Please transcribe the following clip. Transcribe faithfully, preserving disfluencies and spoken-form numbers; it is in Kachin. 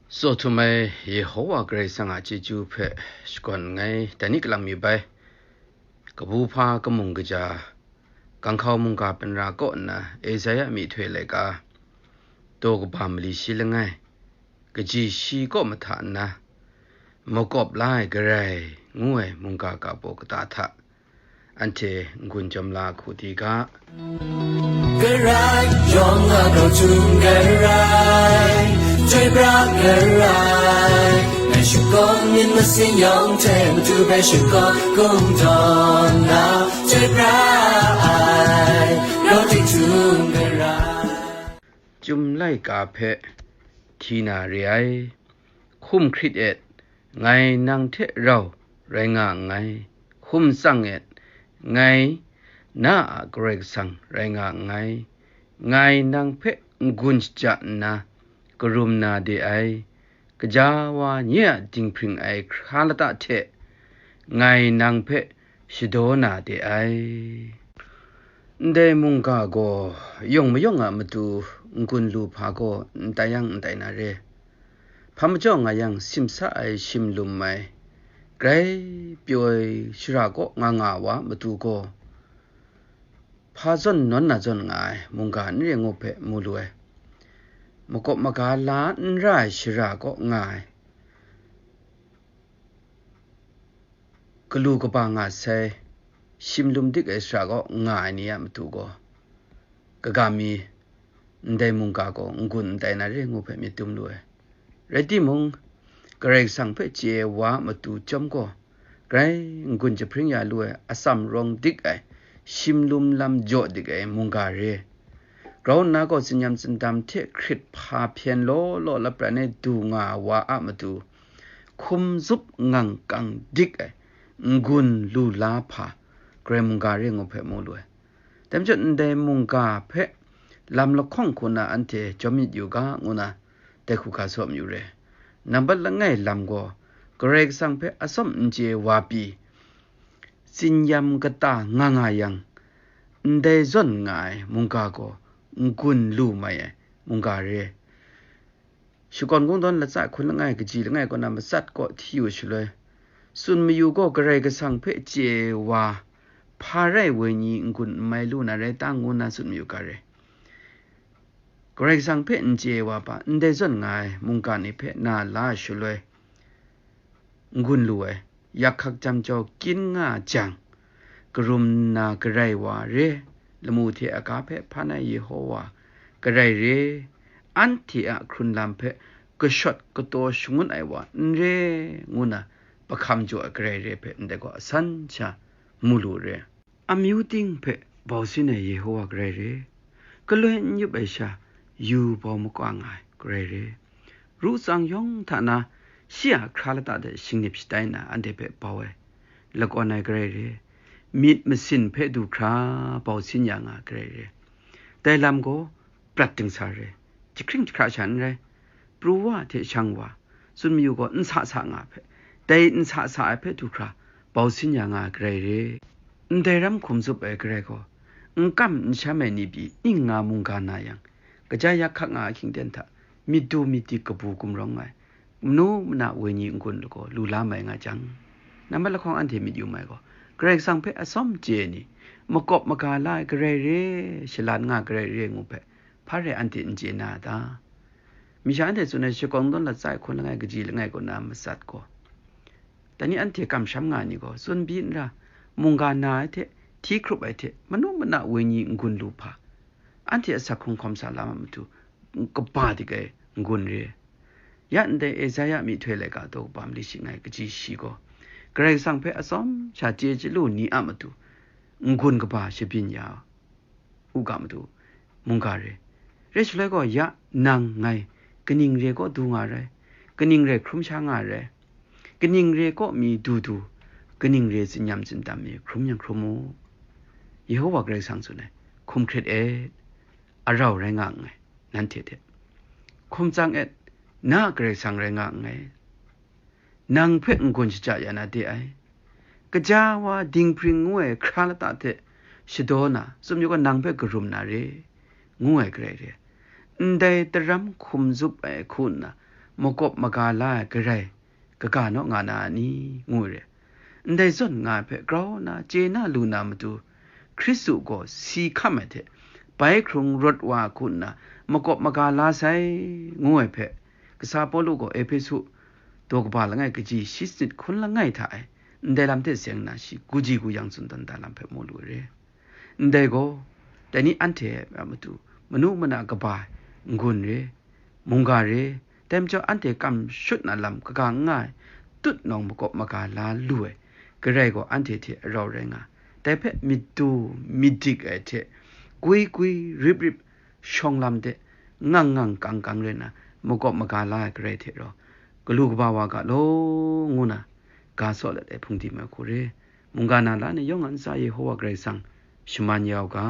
Tsaw htum ai Yehowa Karai Kasang a chyeju hpe shakawn nngai, dai ni kalang mi bai. Kabu hpa kamung kaja, Ganghkau mungga panra kaw nna Esaia myihtoi laika, daw kaba mali shi langai, kaji shi kaw mahta nna, Makawp la ai Karai ngu ai mungga ga baw kata hta, anhte n-gun jawm la hku di ga. Karai yawng a grau htum Karai, chyoi pra Karai, ngai shakawn myit masin yawng hte matu bai shakawn kungdawn na, chyoi pra ai, grau htum Karai. Chyum laika hpe hti na re ai, hkum hkrit et, ngai nang hte rau rai nga nngai, hkum tsang et, ngai na a Karai Kasang rai nga nngai, ngai nang hpe n-gun shaja nna, karum na de ai, kaja wa nye a dinghpring ai hkra lata hte ngai nang hpe shadaw na de ai. Ndai mungga gaw yawng mayawng a matu n-gun lu hpa gaw n tai yang n tai na re. Hpa majaw nga yang simsa ai shim lum ai, grai pyaw ai shara kaw nga nga wa matu gaw, hpa zawn nawn na zawn nga ai mungga n re ngu hpe mu lu ai. Makawp maga la n ra ai shara kaw nga ai, galu kaba nga sai, shim lum dik ai shara kaw nga ai ni a matu gaw, kaga mi ndai mungga gaw n-gun n tai na re ngu hpe myit dum lu ai. Rai timung, Karai Kasang hpe chye ai wa a matu chyawm gaw, grai n-gun jahpring ya lu ai, atsam rawng dik ai, shim lum lam jaw dik ai mungga re. Grau nna gaw tsinyam tsindam hte hkrit hpa hpyen law law lapran e du nga ai wa a matu, hkum zup ngang kang dik ai, n-gun lu la hpa, Karai mungga re ngu hpe mu lu ai. Dai majaw ndai mungga hpe lam lahkawng hku na anhte jawm myit yu ga, ngu na dai hku ga tsaw mayu re. Nambat langai lam gaw, Karai Kasang hpe atsawm n chye wa pyi, tsinyam kata nga nga yang, ndai zawn nga ai mungga gaw n-gun lu mai ai mungga re. Shakawn kungdawn latsa hkun langai kaji langai kaw na matsat kaw hti yu shaloi, tsun mayu gaw Karai Kasang hpe chye ai wa, hpa rai wenyi n-gun n mai lu na rai ta, ngu na tsun mayu ga re. Karai Kasang hpe n chye ai wa hpa ndai zawn nga ai mungga ni hpe na la shaloi, n-gun lu ai, yak hkak jam jau kyin nga jang, karum nna Karai wa re, lamu hte aga hpe hpan ai Yehowa Karai re, anhte a hkrun lam hpe kashawt kataw shangun ai wa n re, ngu na, pahkam jaw ai Karai re hpe ndai gaw asan sha mu lu re. Amyu ting hpe bau sin ai Yehowa Karai re, galoi n yup ai sha, yu bau makwa nga ai Karai re, ru tsang yawng hta na, shi a hkra lata hte shingnip shatai nna anhte hpe bau ai, lakawn ai Karai re, myit masin hpe du hkra bau sin ya nga ai Karai re. Dai lam gaw prat dingsa re, jahkring jahkra sha n rai, pru wa hte shang wa, tsun mayu gaw n sa sa nga ai hpe, dai n sa sa ai hpe du hkra bau sin ya nga ai Karai re. Ndai ram hkum zup ai Karai gaw, n kam n sham ai ni pyi ning nga mungga na yang, kaja yak hkak nga ahkying ten hta, myit du myit dik kabu gumrawng ai, manu mana wenyi n-gun lagaw lu la mai nga jang, nambat lahkawng anhte myit yu mai gaw, Karai Kasang hpe atsawm chye ai ni, makawp maga la ai Karai re, shalan nga ai Karai re ngu hpe, hpa rai anhte n chye na a ta? Masha anhte tsun ai Shakawn Kungdawn latsa ai hkun langai kaji langai kaw na matsat gaw, dai ni anhte kamsham nga ai ni gaw, tsun pyi n ra, mungga na ai hte, hti hkrup ai hte, manu mana wenyi n-gun lu hpa, anhte asak hkrung hkawm sa lam a matu, kaba dik ai n-gun re. Ya ndai Esaia myihtoi laika daw kaba mali shi langai kaji shi gaw, Karai Kasang hpe atsawm sha chye chyalu ni a matu, n-gun kaba shabyin ya u ga matu, mungga re. Re shaloi gaw, ya nang ngai kaning re kaw du nga rai, kaning re hkrum sha nga rai, kaning re kaw mi du du, kaning re tsinyam tsindam mi hkrum yang hkrum u. Yehowa Karai Kasang tsun ai, hkum hkrit et, arau rai nga nngai, nanhte hte. Hkum tsang et, na a Karai Kasang rai nga nngai. Nang hpe n-gun shaja ya na de ai. Kaja wa dinghpring ngu ai hkra lata hte shadaw na, tsun yu gaw nang hpe karum na re, ngu ai Karai re. Ndai taram hkum zup ai hku nna, makawp maga la ai Karai kaga naw nga na a ni? Ngu re. Ndai zawn nga ai hpe grau na chye na lu na matu, Hkristu gaw si hkam ai hte, bai hkrung rawt wa hku nna makawp maga la sai, ngu ai hpe, kasa Pawlu gaw Ehpesu daw kaba langai kaji shi sanit hkun langai hta e, ndai lam hte seng nna shi guji guyang tsun dan da lam hpe mu lu ai re. Ndai gaw, dai ni anhte a matu manu mana kaba ai n-gun re, mungga re, dai majaw anhte kam shut na lam kaga n nga ai, tut nawng makawp maga la lu ai, Karai gaw anhte hte rau rai nga, dai hpe myit du myit dik ai hte, gwi gwi rip rip shawng lam de, ngang ngang kang kang rai na, makawp maga la ai Karai hte rau, galu kaba wa ga law, ngu na, ga saw let ai hpungdim ai hku re. Mungga na la ni yawng a ntsa Yehowa Karai Kasang shaman ya u ga.